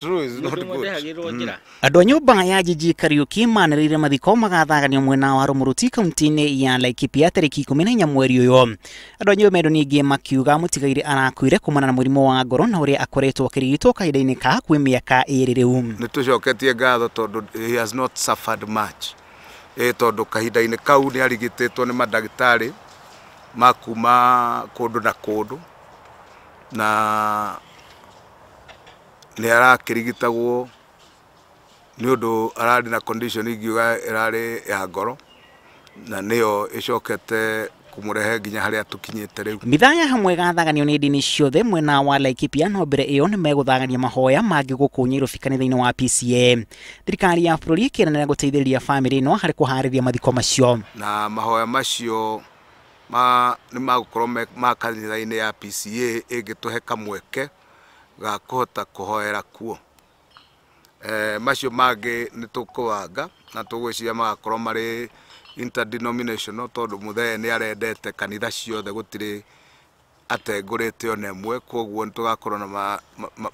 True, is not good. Andũ a nyũmba ya Jiji Kariuki manĩrĩire mathiko magathaganio mwena wa Rumuruti kaunti-inĩ ya Laikipia tarĩki 14 mweri ũyũ. Andũ a nyũmba ĩno ningĩ makiuga mũtigaire arakuire kumana na mũrimũ wa ngoro na ũrĩa akoretwo akĩrigitwo kahinda-inĩ ka hakuhĩ mĩaka 2 rĩu. Nĩ tũcoketie ngatho tondũ he has not suffered much. Tondũ kahinda-inĩ kau nĩ arigitĩtwo nĩ mandagĩtarĩ ma kuma kũndũ na kũndũ na nĩ arakĩrigitagwo nĩ ũndũ ararĩ na condition ingiuga ĩrarĩ ya ngoro na nĩyo ĩcokete kũmũrehe nginya harĩa tũkinyĩte rĩu. Mithanya hamwe gathaganio nĩ ndini ciothe mwena wa Laikipia no mbere ĩyo nĩ megũthagania mahoya mangĩ gũkũ Nyairobi kanitha-inĩ wa PCA. Thirikari ya bũrũri ĩkĩranĩra gũteithĩrĩria bamĩrĩ ĩno harĩ kũharĩria mathiko macio. Na mahoya macio nĩ magũkorwo ma kanitha-inĩ ya PCA ĩngĩtũhe kamweke ga kũhota kũhoera kuo. Macio mangĩ nĩ tũkũbanga na tũgwĩciria magakorwo marĩ interdenominational tondũ mũthee nĩ arendete kanitha ciothe gũtirĩ atengũrĩte ona ĩmwe, koguo nĩ tũgakorwo na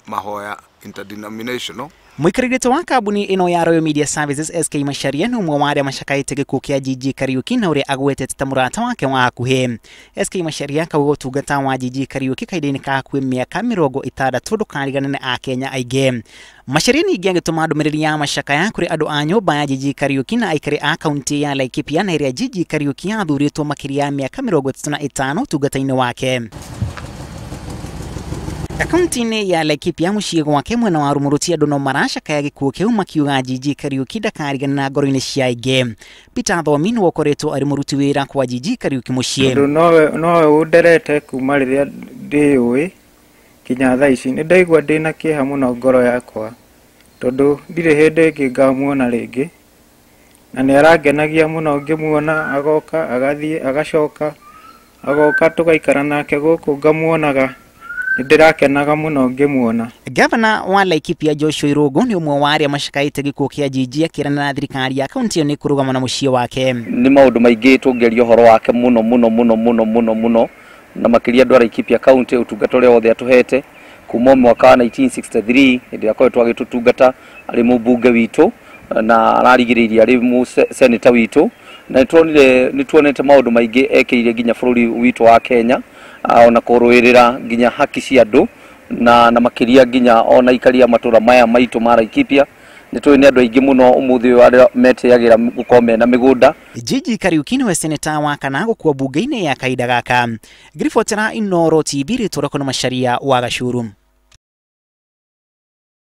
mahoya interdenominational. Mũikarĩri wa kambuni ĩno ya Royal Media Services SK Macharia nĩ ũmwe wa arĩa macakaĩte gĩkuũ kĩa Jiji Kariuki na ũrĩa agwetete ta mũrata wake wa hakuhĩ. SK Macharia akauga ũtungata wa Jiji Kariuki kahinda-inĩ ka hakuhĩ mĩaka 60 ndũkarigane na Akenya aingĩ. Macharia ningĩ agĩtũma ndũmĩrĩri ya macakaya kũrĩ andũ a nyũmba ya Jiji Kariuki na aikari a kaunti ya Laikipia na ĩrĩa Jiji Kariuki athurĩtwo makĩria ya mĩaka 35 ũtungata-inĩ wake. Kaunti-inĩ ya Laikipia mũciĩ gwake mwena wa Rumuruti andũ no maracakaya gĩkuũ kĩu makiuga Jiji Kariuki ndakarigana na ngoro-inĩ cia aingĩ. Peter Thomi nĩwe ũkoretwo arĩ mũruti wĩra kwa Jiji Kariuki mũciĩ. Tondũ nowe ũnderete kuma rĩrĩa ndĩũĩ kinya thaa ici. Nĩ ndaigua ndĩna kĩeha mũno ngoro yakwa tondũ ndirĩ hĩndĩ ĩngĩ ngamuona rĩngĩ, na nĩ arangenagia mũno ngĩmuona, agoka agathiĩ agacoka agoka tũgaikara nake gũkũ ngamuonaga. Ndĩrakenaga mũno ngĩmuona. Gavana wa Laikipia Joshua Irũngũ nĩ ũmwe wa arĩa macakaĩte gĩkuũ kĩa Jiji akĩrana na thirikari ya kaunti ĩyo nĩ kũrũgama na mũciĩ wake. Nĩ maũndũ maingĩ tũngĩaria ũhoro wake mũno mũno mũno mũno mũno mũno na makĩria andũ a Laikipia kaunti ũtungata ũrĩa wothe atũhete kuma mwaka wa 1963 hĩndĩ ĩrĩa akoretwo agĩtũtungata arĩ mũmbunge witũ na ararigĩrĩirie arĩ seneta witũ, na nĩ tuonete maũndũ maingĩ ekĩrĩire nginya bũrũri witũ wa Kenya ona kũrũĩrĩra nginya haki cia andũ na makĩria nginya ona ikaria matũra maya maitũ ma Laikipia. Nĩ tũĩ nĩ andũ aingĩ mũno ũmũthĩ ũyũ arĩa metĩagĩra gũkorwo mena mĩgũnda. Jiji Kariuki nĩwe seneta wa kana gũkua bunge-inĩ ya kahinda gaka. Ngiribotera Inooro TV rĩtwa rĩakwa nĩ Macharia wa Gacuru.